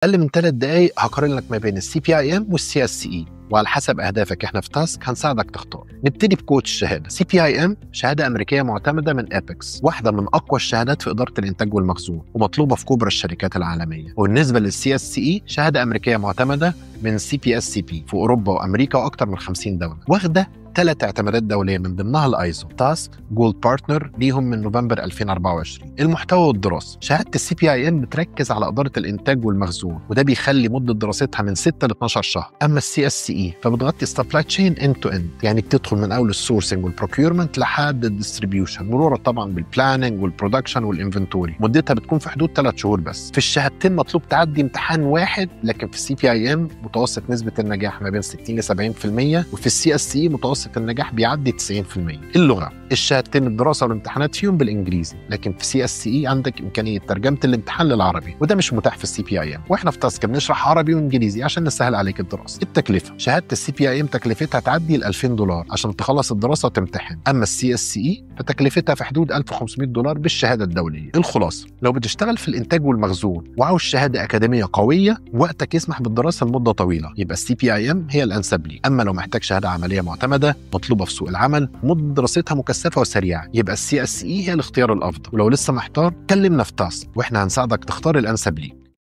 اقل من 3 دقائق هقارن لك ما بين ال CPIM وال CSE، وعلى حسب اهدافك احنا في تاسك هنساعدك تختار. نبتدي بقوة الشهاده. CPIM شهادة امريكية معتمدة من APICS، واحدة من اقوى الشهادات في ادارة الانتاج والمخزون ومطلوبه في كبرى الشركات العالمية. وبالنسبة لل CSE شهادة امريكية معتمدة من CPSCP في اوروبا وامريكا واكثر من 50 دولة، واخده 3 اعتمادات دولية من ضمنها الايزو. تاسك gold partner ليهم من نوفمبر 2024. المحتوى والدراسة. شهادة ال CPIM بتركز على ادارة الانتاج والمخزون، وده بيخلي مده دراستها من 6 ل 12 شهر. اما ال CSE فبتغطي ال supply chain end to end، يعني بتدخل من اول ال sourcing وال procurement لحد ال distribution، مرورا طبعا بال planning وال production وال inventory. مدتها بتكون في حدود 3 شهور بس. في الشهادتين مطلوب تعدي امتحان واحد، لكن في ال CPIM متوسط نسبه النجاح ما بين 60 ل 70%، وفي ال CSE متوسط النجاح بيعدي 90%. اللغة. الشهادتين الدراسة والامتحانات فيهم بالانجليزي، لكن في CSE عندك امكانية ترجمه الامتحان للعربي، وده مش متاح في ال CPIM. واحنا في تاسك بنشرح عربي وانجليزي عشان نسهل عليك الدراسة. التكلفة. شهادة ال CPIM تكلفتها تعدي ال $2000 عشان تخلص الدراسة وتمتحن، اما ال CSE فتكلفتها في حدود $1500 بالشهادة الدولية. الخلاصة، لو بتشتغل في الانتاج والمخزون وعاوز شهادة اكاديمية قوية وقتك يسمح بالدراسة لمدة طويلة، يبقى ال CPIM هي الانسب ليك. اما لو محتاج شهادة عملية معتمدة مطلوبه في سوق العمل، مده دراستها مكثفة وسريعة، يبقى ال CSE هي الاختيار الافضل. ولو لسه محتار كلمنا في تاسك واحنا هنساعدك تختار الانسب ليك.